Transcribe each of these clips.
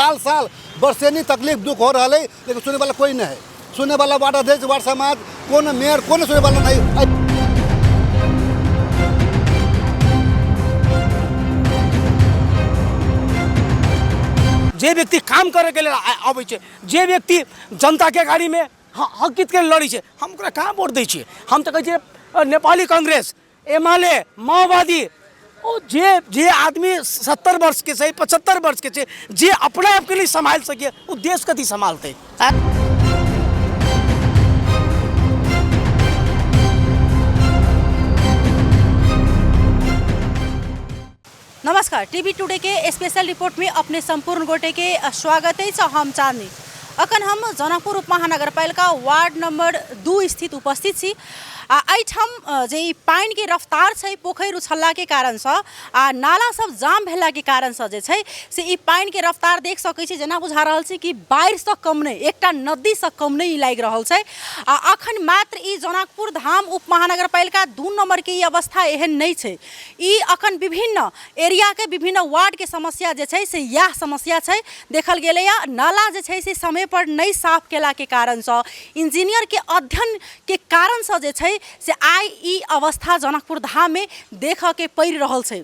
साल साल बरसेनी तकलीफ दुख हो रहल है, लेकिन सुने वाला कोई नहीं है। सुने वाला वार्ड अध्यक्ष, वार्ड समाज, कोनो मेयर, कोनो सुने वाला नहीं है। जे व्यक्ति काम करैके लेल अबै छै, जे व्यक्ति जनताके गाड़ीमे हक हितके लड़ै छै, हम ओकरा कहाँ वोट दै छियै? हम तऽ कहै छियै नेपाली कांग्रेस, एमाले, माओवादी, ओ जे जे आदमी 70 वर्षके छै, 75 वर्षके छै, जे अपना आपके लिए सम्हालि सकैए, ओ देश कथी सम्हालतै? नमस्कार, टीवी टुडे के स्पेशल रिपोर्ट में अपने संपूर्ण गोटे के स्वागत है। हम चांदनी अखन हम जनकपुर उपमहानगरपालिका वार्ड नंबर 2 स्थित उपस्थित छी आ एहिठाम जे ई पानि के रफ्तार छै पोखरि उछलला के कारणसँ आ नाला सब जाम भेला के कारणसँ जे छै से ई पानि के रफ्तार देख सकै छी, जेना बुझा रहल छै कि बाढ़िसँ कम नहि, एकटा नदीसँ कम नहि ई लागि रहल छै। आ अखन मात्र ई जनकपुर धाम उपमहानगरपालिका 2 नंबर के ई अवस्था एहन नहि छै। ई अखन विभिन्न एरियाके विभिन्न वार्डके समस्या जे छै से इएह समस्या छै देखल गेलैए। नाला जे छै से समयपर नहि साफ केलाके कारणसँ, इंजीनियरके अध्ययनके कारणसँ जे छै से आइ ई अवस्था जनकपुर धाममे देखऽके पड़ि रहल छै।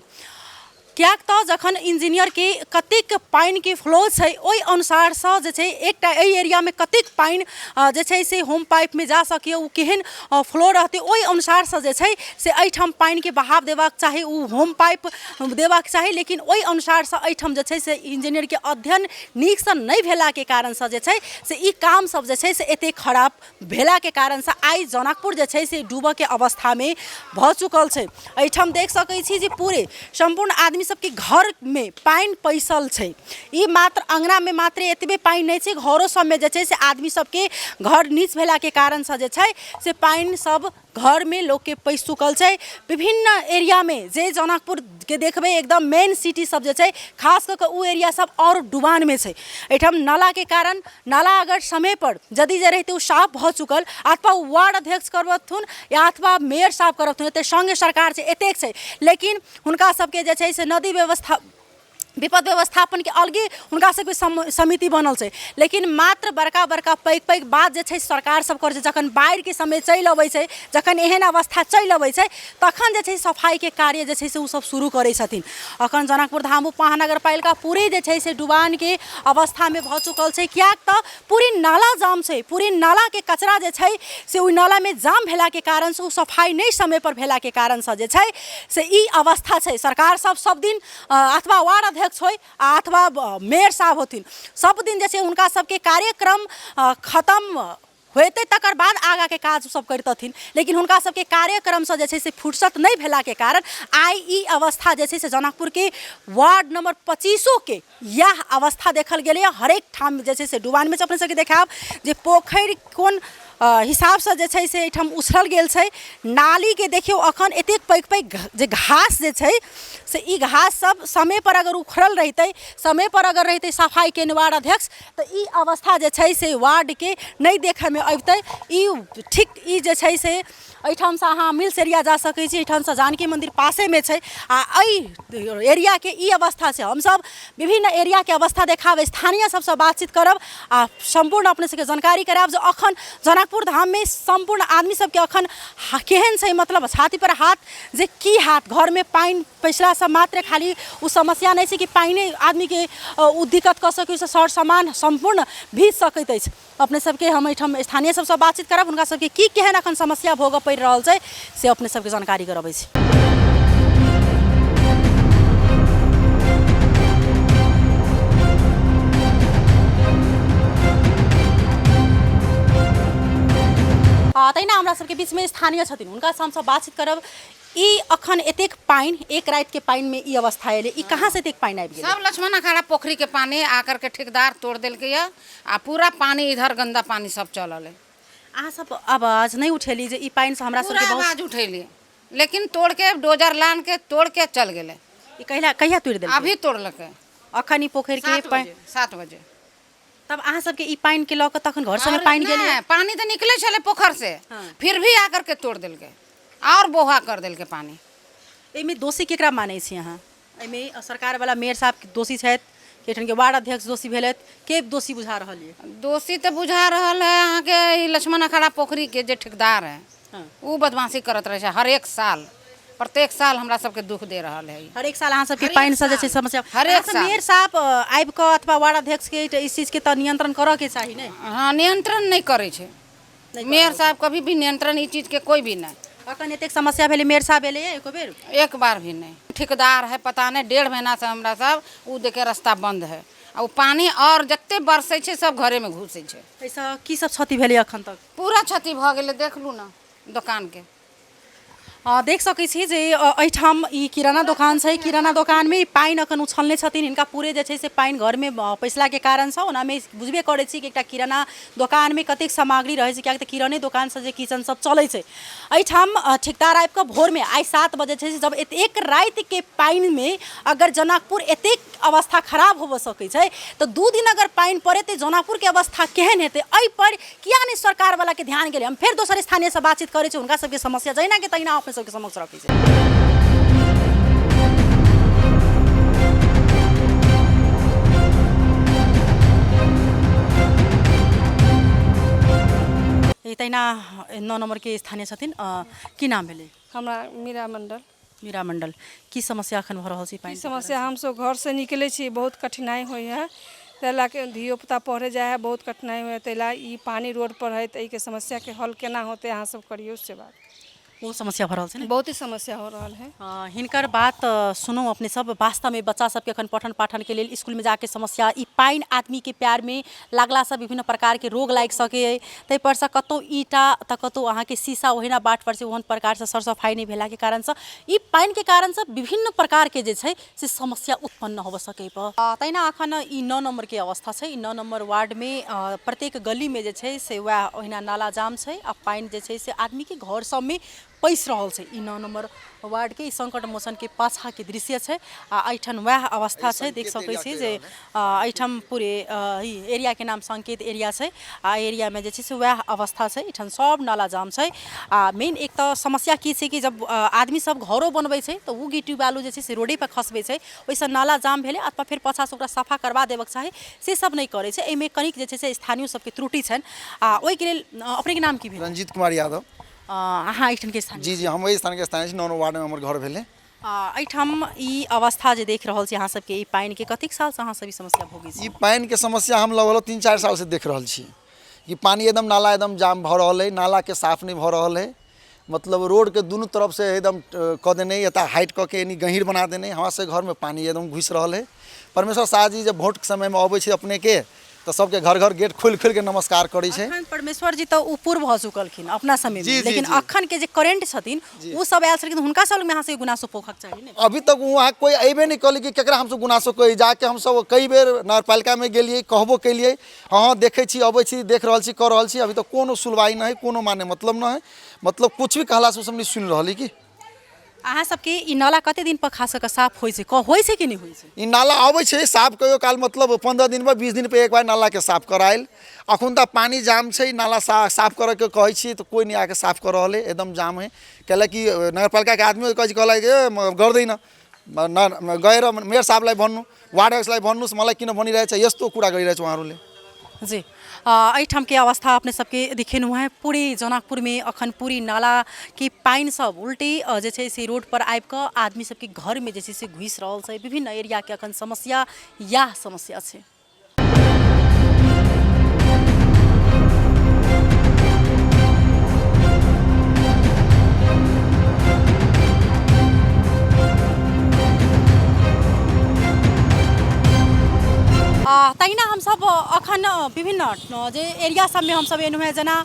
किएक तऽ जखन इंजीनियरके कतेक पानिके फ्लो छै ओहि अनुसारसँ जे छै एकटा एहि एरियामे कतेक पानि जे छै से होम पाइपमे जा सकैए, ओ केहन फ्लो रहतै ओहि अनुसारसँ जे छै से एहिठाम पानिके बहाव देबाक चाही, ओ होम पाइप देबाक चाही। लेकिन ओहि अनुसारसँ एहिठाम जे छै से इंजीनियरके अध्ययन नीकसँ नहि भेलाके कारणसँ जे छै से ई काम सब जे छै से एतेक खराब भेलाके कारणसँ आइ जनकपुर जे छै से डूबऽके अवस्थामे भऽ चुकल छै। एहिठाम देख सकै छी जे पूरे सम्पूर्ण आदमी सबके घरमे पानि पैसल छै। ई मात्र अङ्गनामे मात्रे एतबे पानि नहि छै, घरो सबमे जे छै से आदमी सबके घर नीच भेलाके कारणसँ जे छै से पानि सब घरमे लोकके पैसि चुकल छै। विभिन्न एरियामे जे जनकपुरके देखबै एकदम मेन सिटी सब जे छै, खास कऽ कऽ ओ एरिया सब आओर डुबानमे छै। एहिठाम नालाके कारण, नाला अगर समयपर यदि जे रहितै ओ साफ भऽ चुकल, अथवा वार्ड अध्यक्ष करबथुन या अथवा मेयर साफ करबथुन, एतेक सङ्घ सरकार छै, एतेक छै, लेकिन हुनका सबके जे छै से नदी व्यवस्था विपद व्यवस्थापनके अलगे हुनका सबके समिति बनल छै। लेकिन मात्र बड़का बड़का पैघ पैघ बात जे छै सरकार सब करै छै। जखन बाढ़िके समय चलि अबै छै, जखन एहन अवस्था चलि अबै छै, तखन जे छै सफाइके कार्य जे छै से ओ सब शुरू करै छथिन। अखन जनकपुर धाम उप महानगरपालिका पूरे जे छै से डुबानके अवस्थामे भऽ चुकल छै, किएक तऽ पूरे नाला जाम छै। पूरे नालाके कचरा जे छै से ओहि नालामे जाम भेलाके कारणसँ ओ सफाइ नहि समयपर भेलाके कारणसँ जे छै से ई अवस्था छै। सरकार सब सब दिन अथवा वार्ड अध्यक्ष होइ आ अथवा मेयर साहब होथिन, सब दिन जे छै हुनका सबके कार्यक्रम खतम होइतै तकर बाद आगाँके काज सब करितथिन, लेकिन हुनका सबके कार्यक्रमसँ जे छै से फुर्सत नहि भेलाके कारण आइ ई अवस्था जे छै से जनकपुरके वार्ड नंबर 25के इएह अवस्था देखल गेलैए। हरेक ठाम जे छै से डुबानमे अपने सबके देखायब जे पोखरि कोन हिसाबसँ जे छै से एहिठाम उछलल गेल छै। नालीके देखियौ अखन एतेक पैघ पैघ जे घास जे छै से ई घास सब समयपर अगर उखड़ल रहितै, समयपर अगर रहितै सफाइ केने वार्ड अध्यक्ष, तऽ ई अवस्था जे छै से वार्डके नहि देखयमे अबितै। ई ठीक ई जे छै से एहिठामसँ अहाँ मिल्स एरिया जा सकै छी, एहिठामसँ जानकी मन्दिर पासेमे छै आ एहि एरियाके ई अवस्था छै। हमसभ विभिन्न एरियाके अवस्था देखाब, स्थानीय सबसँ बातचीत करब आ सम्पूर्ण अपने सबके जानकारी करायब जे अखन जनकपुर धाममे सम्पूर्ण आदमी सबके अखन केहन छै, मतलब छातीपर हाथ जे की हाथ घरमे पानि पैसलासँ मात्र खाली ओ समस्या नहि छै कि पानिए आदमीके ओ दिक्कत कऽ सकै छै, सर सामान सम्पूर्ण भीज सकैत अछि। अपने सबके हम एहिठाम स्थानीय सबसँ बातचीत करब, हुनका सबके की केहन अखन समस्या भोगऽ पड़ि रहल छै से अपने सबके जानकारी करबै छी। तहिना हमरा सबके बीचमे स्थानीय छथिन, हुनकासँ हमसब बातचीत करब। ई अखन एतेक पानि, एक रातिके पानिमे ई अवस्था एलै, ई कहाँसँ एतेक पानि आबि गेलै? सब लक्ष्मण अखाड़ा पोखरी के पानी आकर के ठेकेदार तोड़ देलकै या आ पूरा पानी इधर गंदा पानी सब चलल है। अहाँ सब आवाज नहि उठेली जे ई पानिसँ हमरा पूरा सबके बहुत आवाज उठेली, लेकिन तोड़ के डोजर लान के तोड़ के चल गेलै। ई कहिया कहिया तोड़ि देलकै? अभी तोड़लकै। अखन ई पोखरिके 7 पानि बजे, 7 बजे। तब अहाँ सबके ई पानिके लऽ कऽ तखन घर सबमे और पानि गेलै? नहि, पानी तऽ निकलै छलै पोखर से, फिर भी आकर के तोड़ देलकै और बोहा कर देलकै पानी। एहिमे दोषी केकरा मानै छी अहाँ? एहिमे सरकारवला मेयर साहब दोषी छथि कि एहिठामके वार्ड अध्यक्ष दोषी भेलथि, के दोषी बुझा रहल ये? दोषी तऽ बुझा रहल है अहाँके ई लक्ष्मण अखाड़ा पोखरीके जे ठेकेदार है, ओ बदमाशी करत रहै छै हरेक साल, प्रत्येक साल हमरा सबके दुख दे रहल है। हरेक साल अहाँ सबके पानिसँ जे छै समस्या। हरेक अहाँ सब साल। मेयर साहब आबि कऽ अथवा वार्ड अध्यक्षके इस चीजके तऽ नियंत्रण करऽके चाही ने? हाँ, नियंत्रण नहि करै छै मेयर साहब, कभी भी नियंत्रण ई चीजके कोई भी नहि। अखन एतेक समस्या भेलै, मेयर साहब एलैए एको बेर? एक बार भी नहि। ठेकेदार है पता नहि, 1.5 महीना से हमरा सब ओ देखे रास्ता बंद है आ ओ पानी और जते बरसै छै सब घरेमे घुसै छै। एहिसँ की सब क्षति भेलै अखन तक? पूरा क्षति भऽ गेलै, देख लू ने दोकानके। देख सकै छी जे एहिठाम ई किराना दोकान छै, किराना दोकानमे पानि अखन उछलने छथिन, हिनका पूरे जे छै से पानि घरमे पैसलाके कारणसँ। ओनामे बुझबे करै छी कि एकटा किराना दोकानमे कतेक सामग्री रहै छै, कियाकि तऽ किराने दोकानसँ जे किचन सब चलै छै। एहिठाम ठेकेदार आबि कऽ भोरमे आइ 7 बजे छै, जब एतेक रातिके पानिमे अगर जनकपुर एतेक अवस्था खराब होबऽ सकै छै तऽ 2 दिन अगर पानि पड़े तऽ जनकपुरके अवस्था केहन हेतै? एहिपर किया नहि सरकारवलाके ध्यान गेलै? हम फेर दोसर स्थानीयसँ बातचीत करै छी, हुनका सबके समस्या जहिना के तहिना अपने सबके समक्ष रखै छी। तहिना 9 नम्बरके स्थानीय छथिन, की नाम भेलै? हमरा मीरा मंडल। मीरा मंडल, की समस्या अखन भऽ रहल छै? पानि समस्या, हमसब घरसँ निकलै छी बहुत कठिनाइ होइ है, ताहि लए कऽ धियो पुता पढ़े जाइ है, बहुत कठिनाइ होइ है, ताहि लए ई पानि रोड पर है तऽ एहिके समस्याके हल केना होतै, अहाँ सब करियौ से बात। बहुत समस्या भऽ रहल छै ने? बहुत ही समस्या हो रहल है। हिनकर बात सुनू अपने सब, वास्तवमे बच्चा सबके अखन पठन पाठनके लेल स्कूलमे जाके समस्या, ई पानि आदमीके प्यारमे लागलासँ विभिन्न प्रकारके रोग लागि सकै अइ, ताहिपरसँ कतहु ईंटा तऽ कतहु अहाँके शीशा ओहिना बाट पर छै, ओहन प्रकारसँ सर सफाइ नहि भेलाके कारणसँ ई पानिके कारणसँ विभिन्न प्रकारके जे छै से समस्या उत्पन्न होबऽ सकै। तहिना अखन ई 9 नम्बरके अवस्था छै। ई 9 नम्बर वार्डमे प्रत्येक गलीमे जे छै से वएह ओहिना नाला जाम छै आ पानि जे छै से आदमीके घर सबमे पैसि रहल छै। ई 9 नम्बर वार्डके ई संकट मोचनके पाछाँके दृश्य छै आ एहिठाम वएह अवस्था छै। देख सकै छी जे एहिठाम पूरे ई एरियाके नाम संकेत एरिया छै आ एरियामे जे छै से वएह अवस्था छै। एहिठाम सब नाला जाम छै आ मेन एक तऽ समस्या की छै कि जब आदमी सब घरो बनबै छै तऽ ओ गिट्टी बालू जे छै से रोडे पर खसबै छै, ओहिसँ नाला जाम भेलै अथवा फेर पाछाँसँ ओकरा सफा करबा देबक चाही, से सब नहि करै छै। एहिमे कनिक जे छै से स्थानीय सबके त्रुटि छनि आ ओहिके लेल अपनेके नाम की भेल? रंजीत कुमार यादव। अहाँ एहिठामके स्थानीय? जी जी, हम एहि स्थानके स्थानीय छी, 9 वार्डमे हमर घर भेलै। एहिठाम ई अवस्था जे देख रहल छी अहाँ सबके, ई पानिके कतेक सालसँ अहाँ सब ई समस्या भोगै छी? ई पानिके समस्या हम लगभग 3-4 सालसँ देख रहल छी कि पानि एकदम नाला एकदम जाम भऽ रहल है, नालाके साफ नहि भऽ रहल है, मतलब रोडके दुनू तरफसँ एकदम कऽ देने, एतऽ हाइट कऽ के एनी गहीँर बना देने, हमरा सबके घरमे पानि एकदम घुसि रहल है। परमेश्वर शाह जी जब भोटके समयमे अबै छै अपनेके तऽ सबके घर घर गेट खोलि खोलि के नमस्कार करै छै। अखन परमेश्वर जी तऽ ओ पूर्व भऽ चुकलखिन अपना समय में, लेकिन अखन के जे करेंट छथिन ओ सब आयल छलखिन, हुनका सब में अहाँ सबके गुनासो पोखक चाही ने? अभी तक वहाँ कोई अयबे नहीं कहली कि केकरा हमसब गुनासो कही, जाके हमसब कई बेर नगरपालिका में गेलियै, कहबो केलियै, हँ देखै छी, अबै छी, देख रहल छी, कऽ रहल छी, अभी तक कोनो सुनवाई नहि है, कोनो माने मतलब नहि है, मतलब कुछ भी कहला से ओ सब नहीं सुनि रहल है। कि अहाँ सबके ई नाला कते दिन पर खास कऽ साफ होइ छै, होइ छै कि नहि होइ छै? ई नाला अबै छै साफ कहियो काल, मतलब 15 दिन पर 20 दिन पर एक बार नालाके साफ करायल। अखन तऽ पानि जाम छै, नाला साफ करऽके कहै छियै तऽ कोइ नहि आके साफ कऽ रहल है, एकदम जाम है। कैलाकि नगरपालिकाके आदमी कहै छै, कहलक ए गर्दैन, गएर मेयर साहबलाई भन्नु, वार्ड अध्यक्षलाई भन्नुहोस्, मलाई किन भनिरहेछ, यस्तो कुरा गरिरहेछ उहाँहरूले। जी, एहिठामके अवस्था अपने सबके देखेलहुँ हेँ। पूरे जनकपुरमे अखन पूरी नालाके पानि सब उल्टे जे छै से रोड पर आबि कऽ आदमी सबके घरमे जे छै से घुसि रहल छै। विभिन्न एरियाके अखन समस्या इएह समस्या छै। तहिना हमसब अखन विभिन्न जे एरिया सबमे हमसब एलहुँ हेँ, जेना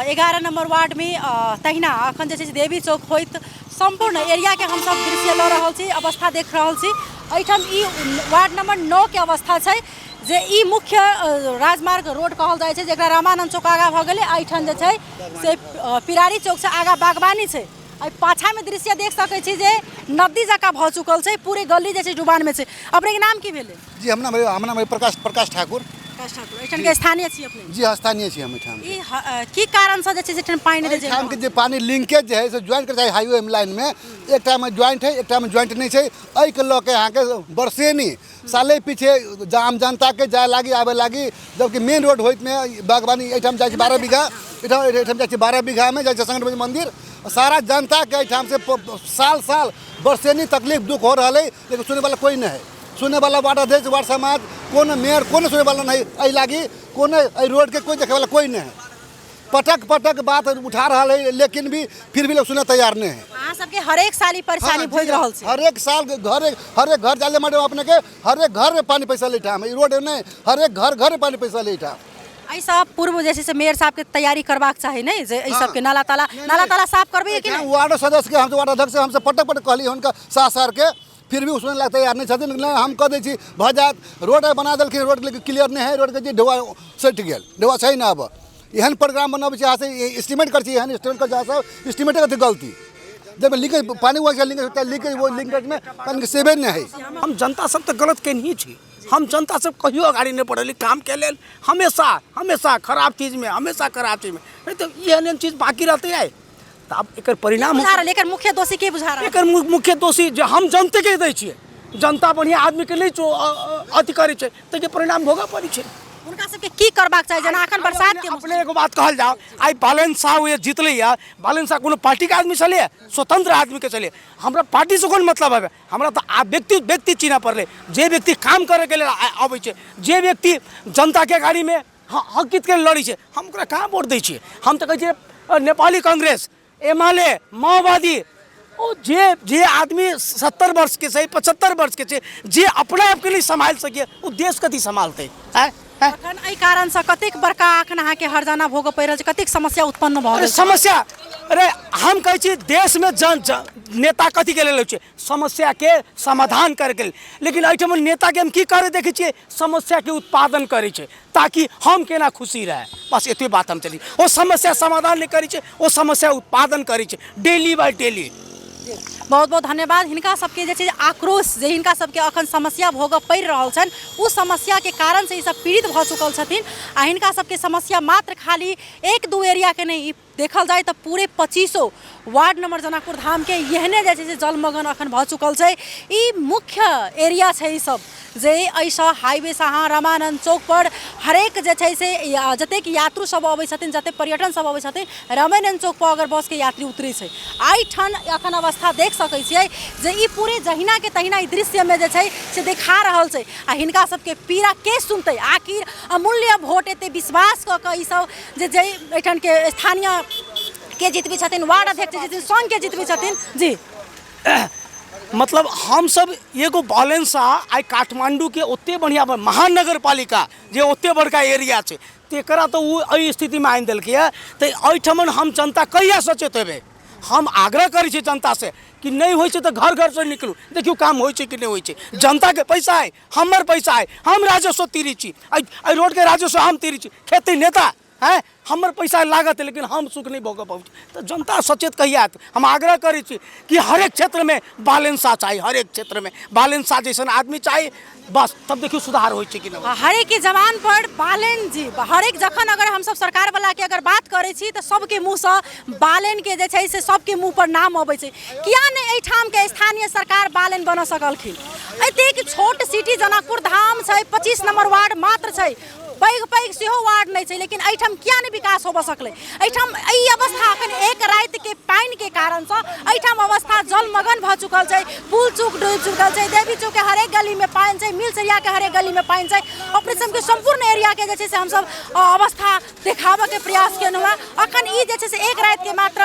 11 नम्बर वार्डमे, तहिना अखन जे छै से देवी चौक होइत सम्पूर्ण एरियाके हमसब दृश्य लऽ रहल छी, अवस्था देख रहल छी। एहिठाम ई वार्ड नम्बर 9 के अवस्था छै जे ई मुख्य राजमार्ग रोड कहल जाइ छै, जकरा रामानन्द चौक आगाँ भऽ गेलै। एहिठाम जे छै से पिरारी चौकसँ आगाँ बागवानी छै। एहि पाछामे दृश्य देख सकै छी जे नदी जकाँ भऽ चुकल छै, पूरे गली जे छै डुबानमे छै। अपनेके नाम की भेलै? जी, हम नाम प्रकाश ठाकुर। प्रकाश ठाकुर एहिठाम के स्थानीय छी अपने? जी हाँ, स्थानीय छी हम एहिठाम। ई की कारणसँ जे छै से एहिठाम पानि नहि एहिठाम के जे पानि लिंकेज जे है से ज्वाइंट कर चाही हाईवे लाइन में, एकटा में ज्वाइंट है एकटा में ज्वाइंट नहीं छै। एहिके लऽ के अहाँके बरसेनी साले पीछे आम जनता के जाय लागी आबे लागी, जबकि मेन रोड होइत में बागवानी एहिठाम जाइ छै 12 बीघा, एहिठाम जाइ छै 12 बीघा में जाइ छै संकट मंदिर। सारा जनता के एहिठाम से साल साल बरसेनी तकलीफ दुख हो रहल है, लेकिन सुने वाला कोई नहीं है। सुने वाला वार्ड अध्यक्ष वार्ड समाज कोनो मेयर कोनो सुने वाला नहीं। एहि लागी कोनो एहि रोड के कोई देखे वाला कोई नहीं है। पटक पटक बात उठा रहा है, लेकिन भी फिर भी लोग सुने तैयार नहीं है। अहाँ सबके हरेक साल ई परेशानी भोग रहल छै? हर एक साल घर हर एक घर जाले मैडम अपने के हर एक घर में पानी पैसा लेटा हम, ई रोड नहीं हर एक घर घर में पानी पैसा लेटा। एहिसँ पूर्व जे छै से मेयर साहब के तैयारी करबाक चाही नहि जे एहि सबके नाला ताला नाला ताला साफ करबै कि नहि? वार्ड सदस्य के हम वार्ड अध्यक्ष हमसे पटक पटक कहली हुनका सास सर के, फिर भी उसमें लगता तैयार नहीं छथिन। नहीं हम कह दै छी भऽ जायत, रोड बना देलखिन, रोड लेकिन क्लियर नहीं है, रोड के जे ढोआ सटि गेल, ढोआ छै ने। अब एहन प्रोग्राम बनाबै छी अहाँ से एस्टिमेट करै छी, एहन एस्टिमेट करै छी अहाँ सब, एस्टिमेटे कथी गलती, जब लीकेज पानी हुआ लीकेज लीकेज वो लीकेज में पानी के सेवे नहीं है। हम जनता सब तऽ गलत केनही छी, हम जनता सब कहियो अगाडि नहि बढ़ली कामके लेल, हमेशा हमेशा खराब चीजमे, हमेशा खराब चीजमे, नहि तऽ एहन एहन चीज बाँकी रहतै आइ तऽ आब एकर परिणाम बुझा रहल, एकर मुख्य दोषी के बुझा रहल? एकर मुख्य दोषी जे हम जनतेके दै छियै, जनता बढ़िआँ आदमीके नहि अथी करै छै, ताहिके परिणाम भोगऽ पड़ै छै। हुनका सबके की करबाक चाही? जेना एखन बरसात के अपने एगो बात कहल जाओ, आइ बालेन साहु जे जीतलै बालेन साहु कोनो पार्टीके आदमी छलैए, स्वतंत्र आदमीके छलैए, हमरा पार्टीसँ कोन मतलब है, हमरा तऽ आ व्यक्ति व्यक्ति चिन्हऽ पड़लै, जे व्यक्ति काम करैके लेल अबै छै, जे व्यक्ति जनताके अगाडीमे हक हितके लड़ै छै, हम ओकरा कहाँ वोट दै छियै? हम तऽ कहै छियै नेपाली कांग्रेस, एमाले, माओवादी, ओ जे जे आदमी 70 वर्षके छै, 75 वर्षके छै, जे अपना आपके नहि सम्हालि सकैए ओ देश कथी सम्हालतै? आँय अखन एहि कारणसँ कतेक बड़का अखन अहाँके हर्जाना भोगऽ पड़ि रहल छै, कतेक समस्या उत्पन्न भऽ अरे गेल? समस्या, अरे हम कहै छी देशमे जन नेता कथीके लेल होइ छै? समस्याके समाधान करैके लेल। लेकिन एहिठाम नेताके हम की करै देखै छियै? समस्याके उत्पादन करै छै ताकि हम केना खुशी रहै, बस एतबे बात हम चली। ओ समस्या समाधान नहि करै छै, ओ समस्या उत्पादन करै छै डेली बाय डेली। बहुत बहुत धन्यवाद। हिनका सबके जे छै आक्रोश, जे हिनका सबके अखन समस्या भोगऽ पड़ि रहल छनि, ओ समस्याके कारणसँ ई सब पीड़ित भऽ चुकल छथिन। आ हिनका सबके समस्या मात्र खाली 1-2 एरियाके नहि, ई देखल जाय तऽ पूरे 25 वार्ड नंबर जनकपुर धामके एहने जे छै से जलमग्न अखन भऽ चुकल छै। ई मुख्य एरिया छै ई सब, जे एहिसँ हाईवेसँ अहाँ रामानन्द चौकपर हरेक जे छै से जतेक यात्रु सब अबै छथिन, जतेक पर्यटन सब अबै छथिन, रामानन्द चौकपर अगर बसके यात्री उतरै छै, एहिठाम अखन अवस्था देख सकै छियै जे ई पूरे जहिनाके तहिना ई दृश्यमे जे छै से देखा रहल छै। आ हिनका सबके पीड़ा के सुनतै? आखिर अमूल्य वोट एते विश्वास कऽ कऽ ई सब जे जे एहिठामके स्थानीय के जितबै छथिन, वार्ड अध्यक्ष जितबै, संघके जितबै छथिन जी। मतलब हमसब एगो बैलेंस आइ काठमांडूके ओते बढ़िआँ महानगरपालिका जे ओते बड़का एरिया छै तेकरा तऽ ओ एहि स्थितिमे आनि देलकैए, तऽ एहिठमन हम जनता कहिया सचेत हेबै? हम आग्रह करै छी जनतासँ कि नहि होइ छै तऽ घर घरसँ निकलू, देखियौ काम होइ छै कि नहि होइ छै। जनताके पैसा अइ, हमर पैसा अइ, हम राजस्व तिरै छी, एहि रोडके राजस्व हम तिरै छी, खेती नेता हैं हमर पैसा लागत लेकिन हम सुख नहीं भोग पाबै छी। तऽ जनता सचेत कहिया हैत? हम आग्रह करै छी कि हरेक क्षेत्रमे बालेन शाह चाही, हरेक क्षेत्रमे बालेन शाह जैसन आदमी चाही, बस तब देखियौ सुधार होइ छै कि नहि। हरेक के जवान पर बालेन जी, हरेक जखन अगर हमसब सरकार वाला के अगर बात करै छी तऽ सबके मुँहसँ बालेन के जे छै से सबके मुँह पर नाम अबै छै। किया नहि एहिठाम के स्थानीय सरकार बालेन बना सकलखिन? एतेक छोट सिटी जनकपुर धाम छै, 25 नंबर वार्ड मात्र छै, पैघ पैघ सेहो वार्ड नहि छै, लेकिन एहिठाम किया नहि विकास होबऽ सकलै? एहिठाम एहि अवस्था अखन एक रातिके पानिके कारणसँ एहिठाम अवस्था जलमग्न भऽ चुकल छै, पुल चौक डूबि चुकल छै, देवी चौकके हरेक गलीमे पानि छै, मिल्स एरियाके हरेक गलीमे पानि छै। अपने सबके सम्पूर्ण एरियाके जे छै से हमसब अवस्था देखाबऽके प्रयास केलहुँ हेँ। अखन ई जे छै से एक रातिके मात्र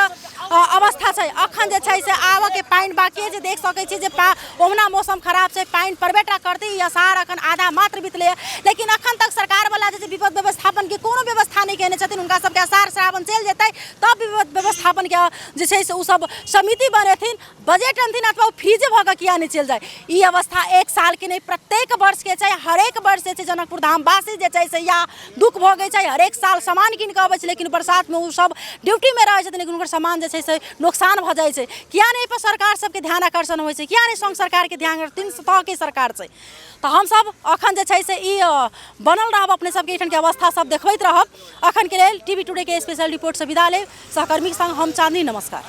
अवस्था छै। अखन जे छै से आबऽके पानि बाकी जे देख सकै छी जे ओहुना मौसम खराब छै, पानि पड़बे टा करतै। ई असार अखन आधा मात्र बितलै, लेकिन अखन तक सरकार वाला जे छै विपद व्यवस्थापन के कोनो व्यवस्था नहि केने छथिन। हुनका सबके असार श्रावण चलि जेतै तब विपद व्यवस्थापन के जे छै से ओ सब समिति बनेथिन, बजट अनथिन, अथवा ओ फ्रीजे भऽ कऽ किया नहि चलि जाय। ई अवस्था एक साल के नहि, प्रत्येक वर्ष के छै। हरेक वर्ष जे छै जनकपुर धामवासी जे छै से या दुख भोगै छै। हरेक साल सामान कीन कऽ अबै छै, लेकिन बरसातमे ओ सब ड्यूटीमे रहै छथिन, लेकिन हुनकर सामान जे छै छै से नोकसान भऽ जाइ छै। किया नहि एहिपर सरकार सबके ध्यान आकर्षण होइ छै? किया नहि संघ सरकारके ध्यान? तीन तहके सरकार छै। तऽ हमसब अखन जे छै से ई बनल रहब, अपने सबके एहिठामके अवस्था सब देखबैत रहब। अखनके लेल टीवी टुडे के स्पेशल रिपोर्टसँ विदा लेब। सहकर्मीके संग हम चांदनी, नमस्कार।